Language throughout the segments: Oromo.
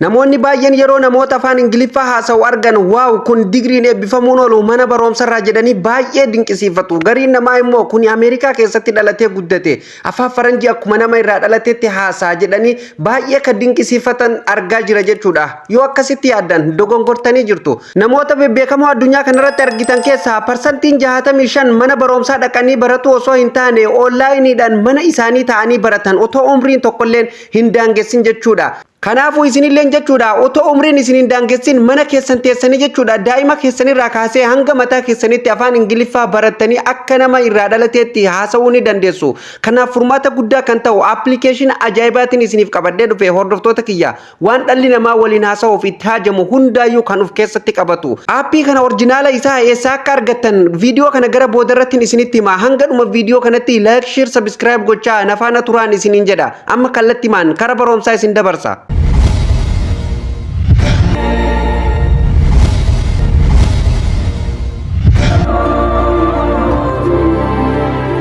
Namoonni baay'een yeroo namoota afaan Ingiliffaa haasa'u argan, "Wow, kun digriin eebbifamuun oolu mana barumsarraa," jedhanii baay'ee dinqisiifatu. Gariin namaa immoo, "Kun Ameerikaa keessatti dhalatee guddate, afaan faranjii akkuma nama irraa dhalateetti haasa'a," jedhanii baay'ee kan dinqisiifatan argaa jira jechuudha. Yoo akkasitti yaaddan dogongortanii jirtu. Namoota bebbeekamoo addunyaa kanarratti argitan keessaa 65% mana barumsaa dhaqanii baratu osoo hin taane, onlaayiniidhaan mana isaanii ta'anii baratan, otoo umriin tokkolleen hin daangessin jechuudha. Kanaafuu isinilleen jechuudha, otoo umriin isin hin daangessin mana keessan teessanii jechuudha, daa'ima keessanirraa kaasee hanga mataa keessanitti afaan Ingiliffaa barattanii akka nama irraa dhalateetti haasa'uu ni dandeessu. Kanaaf furmaata guddaa kan ta'u appilikeeshina ajaa'ibaatiin isiniif qabadhee dhufe, hordoftoota kiyya, waan dhalli namaa waliin haasa'uuf itti haajamu hundaayyuu kan of keessatti qabatu. Aappii kana orjinaala isaa eessaa akka argattan viidiyoo kana gara boodarratti isinitti hima. Hanga dhuma viidiyoo kanatti like, share, subscribe gochaa nafaana turaan isiniin jedha. Amma kallattimaan kara barumsaa isin dabarsa.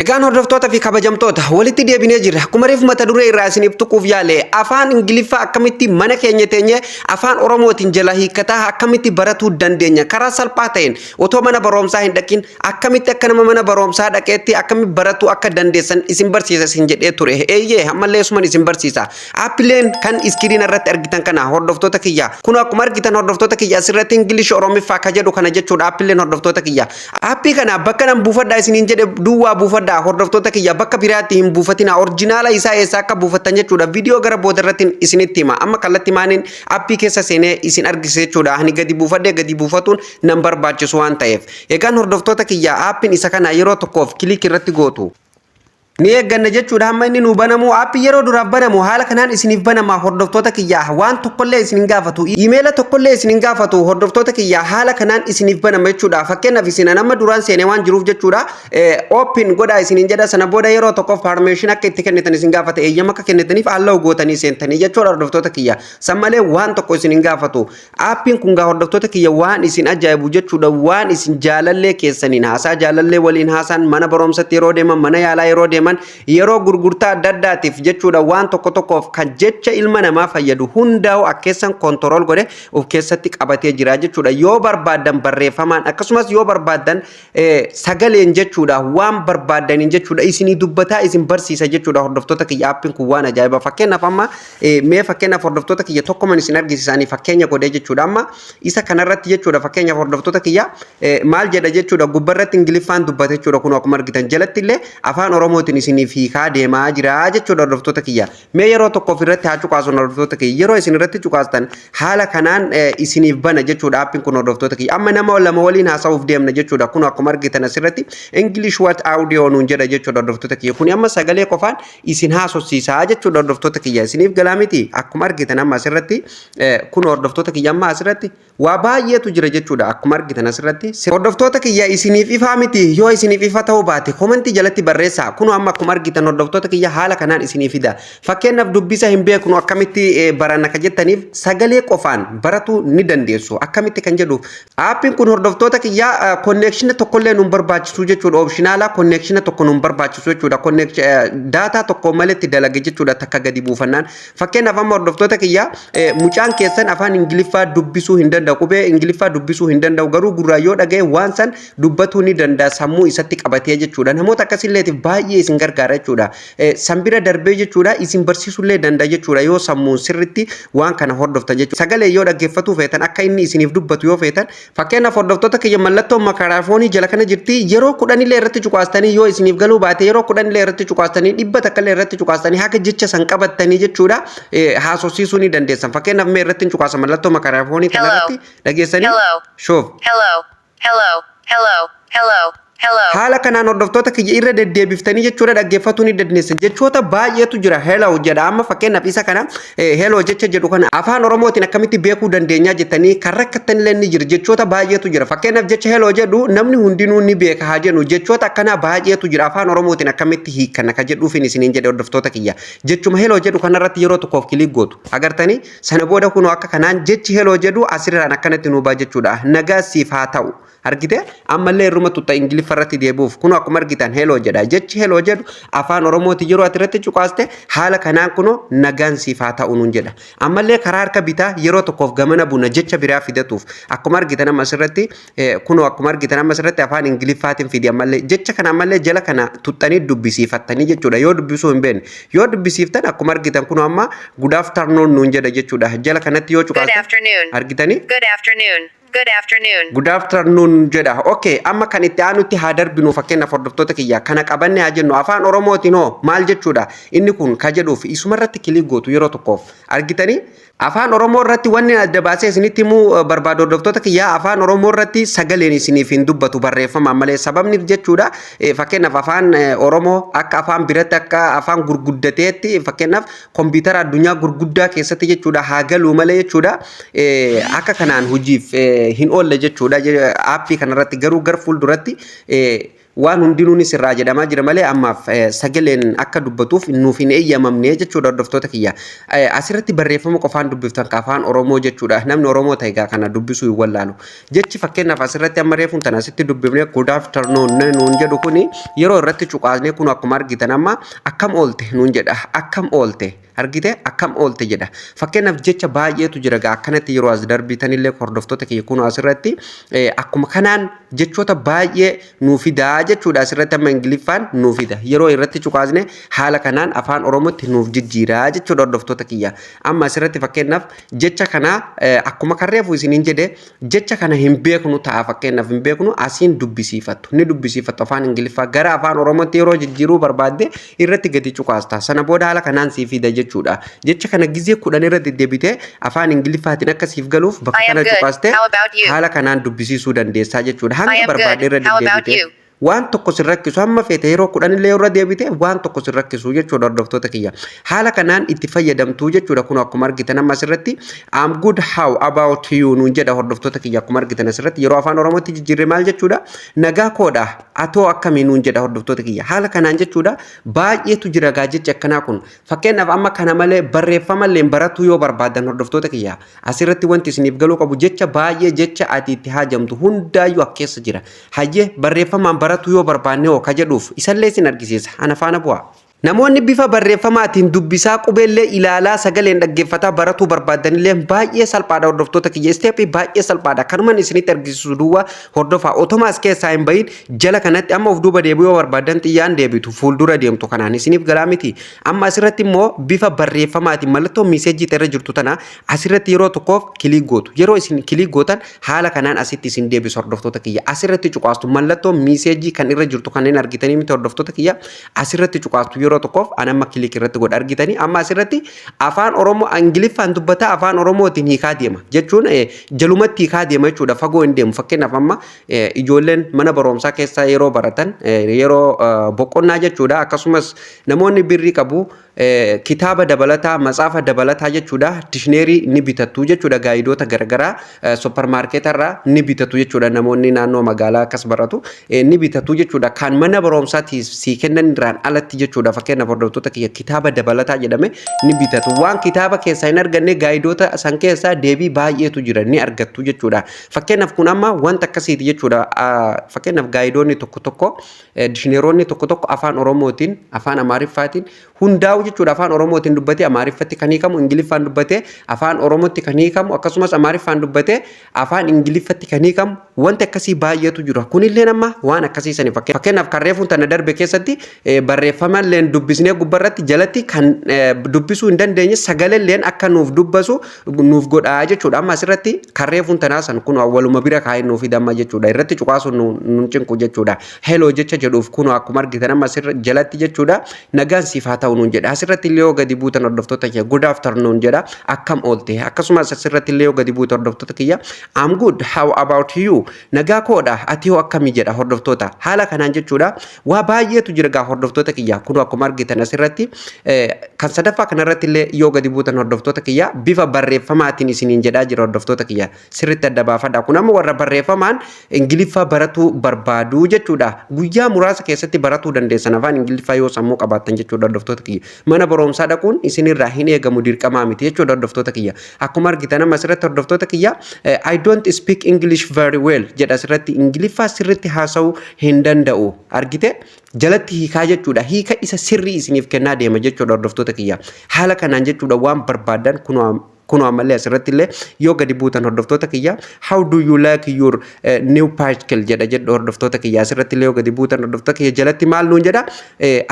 Egaan hordoftoota fi kabajamtoota, walitti deebinee jirra. Akkuma reefu mata duree irraa isiniif tuquuf yaale, afaan Ingiliffaa akkamitti mana keenya teenyee afaan Oromootiin jala hiikkataa akkamitti baratuu dandeenya, karaa salphaa ta'een otoo mana barumsaa hin dhaqin akkamitti akka nama mana barumsaa dhaqeetti akkamitti baratuu akka dandeessan isin barsiisa isin jedhee ture. Eeyyee, ammallee suman isin barsiisa. Aappileen kan iskiriina irratti argitan kana, hordoftoota kiyya. Kun akkuma argitan, hordoftoota kiyya, asirratti English Oromiffaa ka jedhu kana jechuudha aappileen, hordoftoota kiyya. Aappii kana bakka nan buufadhaa isiniin jedhe duwwaa buufadhaa, hordoftoota kiyya, bakka biraatti hin buufatina. Orjinaala isaa eessaa akka buufattan jechuudha viidiyoo gara booda irratti isinitti hima. Amma kallattii maaniin aappii keessa seenee isin argisiisa jechuudha. Ani gadi buufadhee gadi buufatuun nan barbaachisu waan ta'eef. Egaan hordoftoota kiyya, aappiin isa kana yeroo tokkoof click irratti gootu. Ni eegganna jechuudha hamma inni nuu banamu. Aappii yeroo duraaf banamu haala kanaan isiniif banama, hordoftoota kiyya. Waan tokkollee isin hin gaafatu. Iimeela tokkollee isin hin gaafatu, hordoftoota kiyya. Haala kanaan isiniif banama jechuudha. Fakkeenyaaf isin nama duraan seenee waan jiruuf jechuudha. Open godhaa isiniin jedha. Sana booda yeroo tokkoof permission akka itti kennitan isin gaafata. Eeyyama akka kennitaniif allow gootanii seentanii jechuudha, hordoftoota kiyya. San malee waan tokko isin hin gaafatu. Aappiin kun gaa, hordoftoota kiyya, waan isin ajaa'ibu jechuudha. Waan isin jaalallee keessaniin haasaa, jaalallee waliin haasaan, mana barumsatti yeroo deeman, mana yaalaa yeroo deeman, yeroo gurgurtaa adda addaatiif jechuudha, waan tokko tokkoof kan jecha ilma namaa fayyadu hundaa'u akkeessan control godhe of keessatti qabatee jira jechuudha. Yoo barbaaddan barreeffamaan, akkasumas yoo barbaaddan sagaleen jechuudha, waan barbaaddaniin jechuudha isinii dubbataa isin barsiisa jechuudha, hordoftoota kiyya. Aappiin kun waan ajaa'iba. Fakkeenyaaf amma mee fakkeenyaaf, hordoftoota kiyya, tokkoman isin argisiisanii fakkeenya godhee jechuudha. Amma isa kanarratti jechuudha, fakkeenyaaf, hordoftoota kiyya, maal jedha jechuudha? Gubbarratti Ingiliffaan dubbata jechuudha. Kun akkuma argitan jalatti illee afaan Oromootiin isiniif hiikaa deemaa jira jechuudha, hordoftoota kiyya. Mee yeroo tokko ofirratti haa cuqaasun, hordoftoota kiyya. Yeroo isin irratti cuqaastan haala kanaan isiniif bana jechuudha aappiin kun, hordoftoota kiyya. Amma nama lama waliin haasa'uuf deemna jechuudha. Kun akkuma argitan asirratti "English what audio" nuun jedha jechuudha, hordoftoota kiyya. Kun amma sagalee qofaan isin haasofsiisaa jechuudha, hordoftoota kiyya. Isiniif galaa miti? Akkuma argitan amma asirratti kun, hordoftoota kiyya, amma asirratti waa baay'eetu jira jechuudha akkuma argitan asirratti. Hordoftoota kiyya, isiniif ifaa miti? Yoo isiniif ifa ta'uu baate komantii jalatti barreessaa. Kun amma akkuma argitan, hordoftoota kiyya, haala kanaan isiniif fida. Fakkeenyaaf dubbisa hin beeknu, akkamitti baranna ka jettaniif sagalee qofaan baratuu ni dandeessu. Akkamitti kan jedhuuf, aappiin kun, hordoftoota kiyya, connection tokkollee nun barbaachisu jechuudha. Optional connection tokko nun barbaachisu jechuudha. Data tokko maletti dalage jechuudha takka gadi buufannaan. Fakkeenyaaf amma, hordoftoota kiyya, mucaan keessan afaan Ingiliffaa dubbisuu hin danda'u, qubee Ingiliffaa dubbisuu hin danda'u, garuu gurraa yoo dhaga'e waan san dubbatuu ni danda'a sammuu isatti qabatee jechuudha. Namoota akkasilleetiif baay'ee isin gargaara jechuudha. San bira darbee jechuudha isin barsiisuullee danda'a jechuudha yoo sammuun sirritti waan kana hordoftan jechuudha. Sagalee yoo dhaggeeffatuu feetan, akka inni isiniif dubbatu yoo feetan, fakkeenyaaf, hordoftoota kiyya, mallattoon makaraafoonii jala kana jirti. Yeroo 10illee irratti cuqaastanii yoo isiniif galuu baate, yeroo 10illee irratti cuqaastanii, 100illee irratti cuqaastanii, haga jecha san qabattanii jechuudha haasofsiisuu ni dandeessan. Fakkeenyaaf mee irratti cuqaasa mallattoo makaraafoonii kana irratti, dhageessanii. Shoof. Hello. Hello. Hello. Hello. Hello. Haala kanaan, hordoftoota kiyya, irra deddeebiftanii jechuudha dhaggeeffatuu ni dandeessan. Jechoota baay'eetu jira. "Hello" jedha. Amma fakkeenyaaf isa kana "hello" jecha jedhu kana afaan Oromootiin akkamitti beekuu dandeenya jettanii kan rakkattanillee ni jira. Jechoota baay'eetu jira. Fakkeenyaaf jecha "hello" jedhu namni hundinuu ni beeka haa jennu. Jechoota akkanaa baay'eetu jira. Afaan Oromootiin akkamitti hiikkanna ka jedhuufin isiniin jedhe, hordoftoota kiyya. Jechuma "hello" jedhu kanarratti yeroo tokkoof click gootu. Agartanii, sana booda kunoo akka kanaan jechi "hello" jedhu asirraan akkanatti nuu ba'a jechuudha. Nagaa siif haa ta'u. Argite, ammallee irruma tutta Ingiliffa irratti deebi'uuf. Kun akkuma argitan "hello" jedha. Jechi "hello" jedhu afaan Oromooti. Yeroo ati irratti cuqaaste haala kanaan kunoo "nagaan siif haa ta'u" nuun jedha. Ammallee karaa harka bitaa yeroo tokkoof gamana buna jecha biraa fidatuuf. Akkuma argitan amma asirratti, kunoo akkuma argitan amma asirratti afaan Ingiliffaatiin fidi. Ammallee jecha kana ammallee jala kana tuxxanii dubbisiifattanii jechuudha. Yoo dubbisuu hin beekne, yoo dubbisiiftan, akkuma argitan kunoo amma "good afternoon" nuun jedha jechuudha. Jala kanatti yoo Good cuqaaste afternoon. argitanii. Good afternoon. Good afternoon. "Good afternoon" jedha. Okay, amma kan itti aanutti haa darbinu. Fakkeenyaaf, hordoftoota kiyya, kana qabanne haa jennu. Afaan Oromootiin hoo maal jechuudha inni kun ka jedhuuf isumarratti click gootu yeroo tokkoof. Argitanii, afaan Oromoo irratti wanni adda baasee isinitti himuu barbaadu, hordoftoota kiyyaa, afaan Oromoo irratti sagaleen isiniif hin dubbatu barreeffamaan malee. Sababni jechuudha, fakkeenyaaf afaan Oromoo akka afaan biratti, akka afaan gurguddateetti, fakkeenyaaf kompiitara addunyaa gurguddaa keessatti jechuudha haa galuu malee jechuudha, akka kanaan hojiif hin oolle jechuudha. Aappii kanarratti garuu gar fuulduratti waan hundinuu ni sirraa jedhamaa jira malee ammaaf sagaleen akka dubbatuuf nuuf hin eeyyamamne jechuudha, hordoftoota kiyya. Asirratti barreeffama qofaan dubbiftan ka afaan Oromoo jechuudha. Namni Oromoo ta'e egaa kana dubbisuu hin wallaalu. Jechi fakkeenyaaf asirratti amma reefuun tana asitti dubbifnee "good afternoon" nuun jedhu kuni yeroo irratti cuqaasnee kun akkuma argitan amma "akkam oolte" nuun jedha. "Akkam oolte", argite, "akkam oolte" jedha. Fakkeenyaaf jecha baay'eetu jira gaa. Akkanatti yeroo as darbitanillee, hordoftoota kiyya, kun asirratti akkuma kanaan jechoota baay'ee nuu fidaa jechuudha. Asirratti amma Ingiliffaan nuu fida. Yeroo irratti cuqaasne haala kanaan afaan Oromootti nuuf jijjiiraa jechuudha, hordoftoota kiyya. Amma asirratti fakkeenyaaf jecha kana akkuma karreefu isiniin jedhe, jecha kana hin beeknu ta'a. Fakkeenyaaf hin beeknu, asiin dubbisiifattu, ni dubbisiifattu. Afaan Ingiliffaa gara afaan Oromootti yeroo jijjiiruu barbaadde irratti gadi cuqaasta. Sana booda haala kanaan sii fida jechuudha. Jecha kana gizee 10 irra deddeebitee afaan Ingiliffaatiin akka siif galuuf bakka I am kana good. cuqaaste How about you? haala kanaan dubbisiisuu dandeessaa jechuudha. I Hanga am barbaadde good. irra How about deddeebitee you? waan tokko sin rakkisu. Hamma feete yeroo 10 illee irra deebite waan tokko sin rakkisu jechuudha, hordoftoota kiyya. Haala kanaan itti fayyadamtuu jechuudha. Kun akkuma argitan amma asirratti "I'm good, how about you" nuun jedha, hordoftoota kiyya. Akkuma argitan asirratti yeroo afaan Oromootti jijjiirre maal jechuudha? "Nagaa koodha, atoo akkamii" nuun jedha, hordoftoota kiyya. Haala kanaan jechuudha, baay'eetu jira gaa jechi akkanaa kun. Fakkeenyaaf amma kana malee barreeffamallee baratuu yoo barbaadan, hordoftoota kiyya, asirratti wanti isiniif galuu qabu jecha baay'ee, jecha ati itti haajamtu hundaayyuu as keessa jira. Hayyee, barreeffamaan baratuu yoo barbaanne hoo ka jedhuuf isallee isin argisiisa. Ana faana bu'aa. Namoonni bifa barreeffamaatiin dubbisaa, qubeellee ilaalaa, sagaleen dhaggeeffataa baratuu barbaadanillee baay'ee salphaadha, hordoftoota kiyya. Isteeppii baay'ee salphaadha. Kanuman isinitti argisiisu duwwaa hordofaa. Otoma as keessaa hin bahin jala kanatti amma of duuba deebi'uu yoo barbaadan xiyyaan deebitu, fuuldura deemtu kanaan isiniif galaa miti. Amma asirratti immoo bifa barreeffamaatiin mallattoo miiseejii irra jirtu tana asirratti yeroo tokkoof click gootu. Yeroo isin click gootan haala kanaan asitti isin deebisu, hordoftoota kiyya. Asirratti cuqaastu. Mallattoo miiseejii kan irra jirtu kanneen argitanii miti, hordoftoota kiyya? Asirratti cuqaastu yeroo tokkoof. An amma click irratti godha. Argitanii, amma asirratti afaan Oromoo Ingiliffaan dubbataa afaan Oromootiin hiikaa deema jechuun jalumatti hiikaa deema jechuudha. Fagoo hin deemu. Fakkeenyaaf amma ijoolleen mana barumsaa keessa yeroo baratan, yeroo boqonnaa jechuudha, akkasumas namoonni birrii qabu kitaaba dabalataa, matsaafa dabalataa jechuudha, dictionary ni bitattu jechuudha. Gaayidoota garaagaraa suppermaarkeetarraa ni bitatu jechuudha. Namoonni naannoo magaalaa akkas baratu ni bitatu jechuudha. Kan mana barumsaatti sii kennan irraan alatti jechuudha. Fakkeenyaaf, hordoftoota kiyya, kitaaba dabalataa jedhame ni bitatu. Waan kitaaba keessaa hin arganne gaayidoota san keessaa deebii baay'eetu jira, ni argattu jechuudha. Fakkeenyaaf kun amma wanta akkasiiti jechuudha. Fakkeenyaaf gaayidoonni tokko tokko, dictionaryonni tokko tokko afaan Oromootiin, afaan Amaariffaatiin hundaa'u jechuudha. Afaan Oromootiin dubbatee Amaariffatti kan hiikamu, Ingiliffaan dubbatee afaan Oromootti kan hiikamu, akkasumas Amaariffaan dubbatee afaan Ingiliffatti kan hiikamu, wanti akkasii baay'eetu jira. Kunillee amma waan akkasii sani. Fakkeenyaaf kan reefuun tana darbe keessatti barreeffamallee dubbisnee gubbarratti jalatti kan dubbisuu hin dandeenye sagalalleen akka nuuf dubbasu nuuf godhaa jechuudha. Amma asirratti kan reefuun tanaa san kun waluma bira kaa'ee nuuf fidama jechuudha. Irratti cuqaasuun nun cinqu jechuudha. "Hello" jecha jedhuuf kun akkuma argitan amma asirra jalatti jechuudha, "nagaan siif haa ta'u" nuun jedha. Asirratti illee yoo gadi buutan, hordoftoota kiyya, "good afternoon" jedha, "akkam oolte". Akkasumas asirratti illee yoo gadi buutan, hordoftoota kiyya, "I'm good, how about you?" "Nagaa koodha, ati hoo akkamii" jedha, hordoftoota. Haala kanaan jechuudha, waa baay'eetu jira gaa, hordoftoota kiyya, kun akkuma argitan. Akkuma argitan asirratti kan sadaffaa kanarratti illee yoo gadi buutan, hordoftoota kiyya, bifa barreeffamaatiin isiniin jedhaa jira. Hordoftoota kiyya, sirriitti adda baafadha. Kun amma warra barreeffamaan Ingiliffaa baratuu barbaadu jechuudha. Guyyaa muraasa keessatti baratuu dandeessan afaan Ingiliffaa yoo sammuu qabaattan jechuudha, hordoftoota kiyya. Mana barumsaa dhaquun isinirraa hin eegamu, dirqamaa miti jechuudha, hordoftoota kiyya. Akkuma argitan amma asirratti, hordoftoota kiyya, "I don't speak English very well" jedha asirratti. Ingiliffaa sirriitti haasa'uu hin danda'u. Argite, jalatti hiikaa jechuudha. Hiika isa sirrii isiniif kennaa deema jechuudha, hordoftoota kiyya. Haala kanaan jechuudha waan barbaadan kunoo ammallee asirratti illee yoo gadi buutan, hordoftoota kiyya, "How do you like your new bicycle?" jedha jedhu, hordoftoota kiyya. Asirratti illee yoo gadi buutan, hordoftoota kiyya, jalatti maal nuun jedha?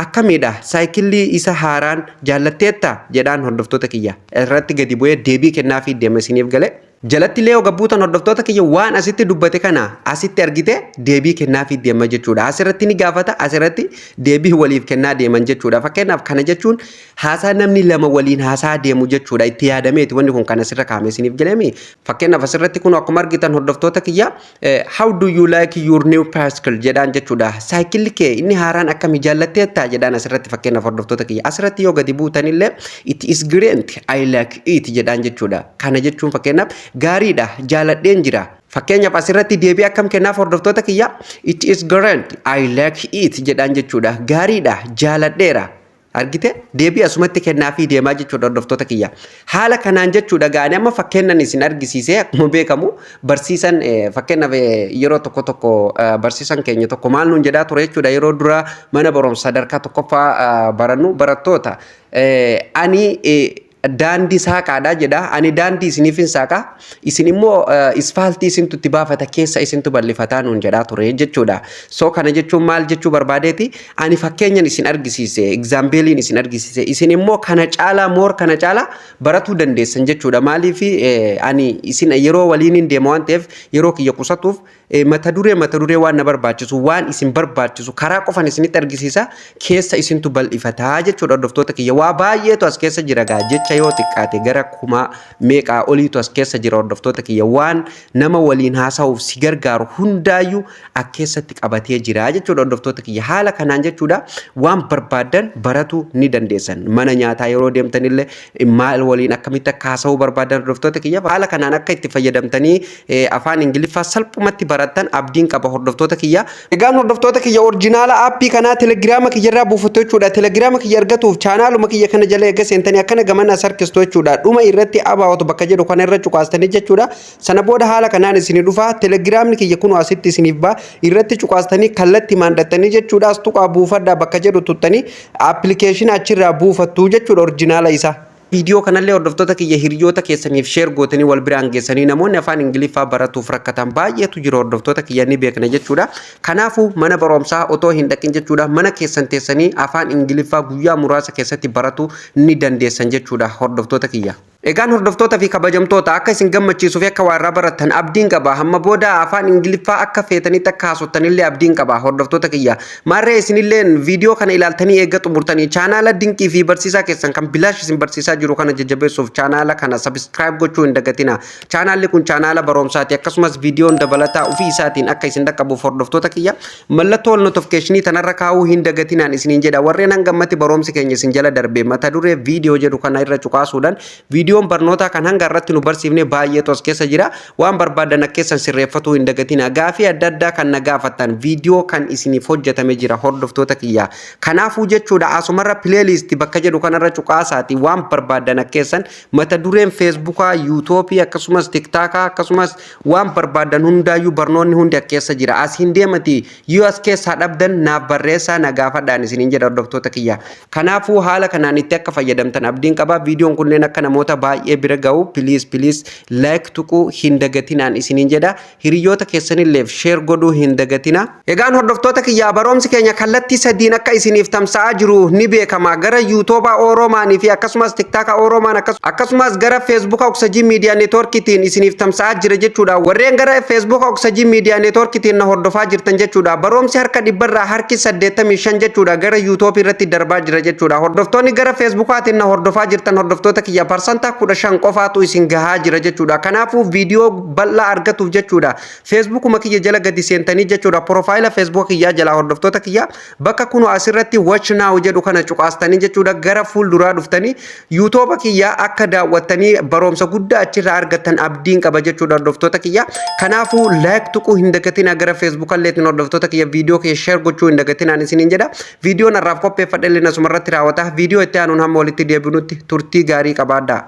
Akkamiidha saayikillii isa haaraan, jaallatteetta jedhaan, hordoftoota kiyya. Irratti gadi bu'ee deebii kennaafii deema isiniif galee. Jalatti illee yoo gabbuutan, hordoftoota kiyya, waan asitti dubbate kana asitti argite deebii kennaafii deema jechuudha. Asirratti ni gaafata, asirratti deebii waliif kennaa deeman jechuudha. Fakkeenyaaf kana jechuun haasaa namni lama waliin haasaa deemu jechuudha. Itti yaadameeti wanni kun kan asirra kaa'ame, isiniif galeemi. Fakkeenyaaf asirratti kun akkuma argitan, hordoftoota kiyya, "How do you like your new bicycle?" jedhaan jechuudha. Saayikilli kee inni haaraan akkamii, jaallatteetta jedhaan asirratti fakkeenyaaf, hordoftoota kiyya. Asirratti yoo gadi buutanillee "It is great, I like it" jedhaan jechuudha. Kana jechuun fakkeenyaaf gaariidha, jaaladheen jira. Fakkeenyaaf asirratti deebii akkam kennaaf, hordoftoota kiyya? "It is great, I like it" jedhaan jechuudha. Gaariidha, jaaladheera. Argite, deebii asumatti kennaafii deemaa jechuudha, hordoftoota kiyya. Haala kanaan jechuudha gaanii amma fakkeennan isin argisiisee. Akkuma beekamu barsiisan fakkeenyaaf yeroo tokko tokko barsiisan keenya tokko maal nuun jedhaa ture jechuudha? Yeroo dura mana barumsa sadarkaa tokkoffaa barannu, barattoota ani daandii saaqaadha jedha. Ani daandii isiniif hin saaqa, isin immoo isfaaltii isintu itti baafata, keessa isintu bal'ifataa nuun jedhaa ture jechuudha. So kana jechuun maal jechuu barbaadeeti? Ani fakkeenyan isin argisiise, exampleiin isin argisiise, isin immoo kana caalaa more kana caalaa baratuu dandeessan jechuudha. Maaliif? Ani isin yeroo waliin hin deema waan ta'eef, yeroo kiyya qusatuuf mata duree waan na barbaachisu, waan isin barbaachisu karaa qofan isinitti argisiisa, keessa isintu bal'ifataa jechuudha, hordoftoota kiyya. Waa baay'eetu as keessa jira gaa jecha, yoo xiqqaate gara kuma meeqaa oliitu as keessa jira, hordoftoota kiyya. Waan nama waliin haasa'uuf si gargaaru hundaayyuu as keessatti qabatee jira jechuudha, hordoftoota kiyya. Haala kanaan jechuudha waan barbaadan baratu ni dandeessan. Mana nyaataa yeroo deemtanillee maal waliin akkamitti akka haasa'uu barbaadan, hordoftoota kiyya, haala kanaan akka itti fayyadamtanii afaan Ingiliffaa salphumatti barattan abdiin qaba, hordoftoota kiyya. Egaan hordoftoota kiyya, original aappii kanaa Telegiraama kiyya irraa buufattu jechuudha. Telegiraama kiyya argatuuf chaanaaluma kiyya kana jala eega seentanii akkana gamana as harkistu jechuudha. Dhuma irratti "About" bakka jedhu kana irra cuqaastanii jechuudha. Sana booda haala kanaan isinii dhufa. Telegiraamni kiyya kun asitti isiniif ba'a. Irratti cuqaastanii kallattii maandattanii jechuudha. As tuqaa buufadhaa bakka jedhu tuttanii appilikeeshina achirraa buufattu jechuudha, original isaa. Viidiyoo kanallee, hordoftoota kiyya, hiriyoota keessaniif share gootanii wal biraan geessanii namoonni afaan Ingiliffaa baratuuf rakkatan baay'eetu jiru, hordoftoota kiyya, ni beekna jechuudha. Kanaafuu mana barumsaa otoo hin dhaqin jechuudha mana keessan teessanii afaan Ingiliffaa guyyaa muraasa keessatti baratu ni dandeessan jechuudha, hordoftoota kiyya. Egaan hordoftoota fi kabajamtoota, akka isin gammachiisuu fi akka waa irraa barattan abdiin qaba. Hamma booda afaan Ingiliffaa akka feetanitti akka haasottanillee abdiin qaba, hordoftoota kiyya. Maarree isinilleen viidiyoo kana ilaaltanii eegga xumurtanii chaanaala dinqii fi barsiisaa keessan kan bilaash isin barsiisaa jiru kana jajjabeessuuf chaanaala kana subscribe gochuu hin dagatina. Chaanaalli kun chaanaala barumsaati. Akkasumas viidiyoon dabalataa ofii isaatiin akka isin dhaqqabuuf, hordoftoota kiyya, mallattoo notificationii tanarra kaa'uu hin dagatinaan isiniin jedha. Warreen hangammatti barumsi keenya isin jala darbe mata duree viidiyoo jedhu kana irra cuqaasuudhaan viidiyoon barnootaa kan hanga irratti nu barsiifne baay'eetu as keessa jira. Waan barbaadan akka keessan sirreeffatuu hin dagatina. Gaafii adda addaa kan na gaafattan viidiyoo kan isiniif hojjetame jira, hordoftoota kiyya. Kanaafuu jechuudha asumarra playlist bakka jedhu kanarra cuqaasaati waan barbaadan akka keessan mata dureen Feesbuukaa, Yuutuubii, akkasumas Tiktaakaa, akkasumas waan barbaadan hundaayyuu barnoonni hundi as keessa jira. Asiin deemati yoo as keessaa dhabdan naaf barreessaa, na gaafadhaan isiniin jedha, hordoftoota kiyya. Kanaafuu haala kanaan itti akka fayyadamtan abdiin qaba. Viidiyoon kunneen akka namoota baay'ee bira ga'u please, please like tuquu hin dagatinaan isiniin jedha. Hiriyoota keessanilleef share godhuu hin dagatina. Egaan hordoftoota kiyyaa, barumsi keenya kallattii sadiin akka isiniif tamsa'aa jiru ni beekama. Gara Yuutuubaa Oromaanii fi akkasumas Tiktaaka Oromaan, akkasumas gara Feesbuuka Oksajii Miidiyaa Neetworkiitiin isiniif tamsa'aa jira jechuudha. Warreen gara Feesbuuka Oksajii Miidiyaa Neetworkiitiin na hordofaa jirtan jechuudha. Barumsi harka dhibbarraa harki 85 jechuudha gara Yuutuubii irratti darbaa jira jechuudha. Hordoftoonni gara Feesbuukaatiin na hordofaa jirtan, hordoftoota kiyya, parsantaa 15 qofaatu isin gahaa jira jechuudha. Kanaafuu viidiyoo bal'aa argatuuf jechuudha, Facebookuma kiyya jala gadi seentanii jechuudha, profile Facebook kiyyaa jalaa, hordoftoota kiyya, bakka kunu asirratti "Watch now" jedhu kana cuqaastanii jechuudha, gara fuulduraa dhuftanii YouTube kiyyaa akka daawwattanii barumsa guddaa achirraa argattan abdiin qaba jechuudha, hordoftoota kiyya. Kanaafuu like tuquu hin dagatinaa, gara Facebook alleetiin, hordoftoota kiyya, viidiyoo kiyya share gochuu hin dagatinaan isiniin jedha. Viidiyoon har'aaf qopheeffadhe illee asumarratti raawwata. Viidiyoo itti aanuun hamma walitti deebinutti turtii gaarii qabaadhaa.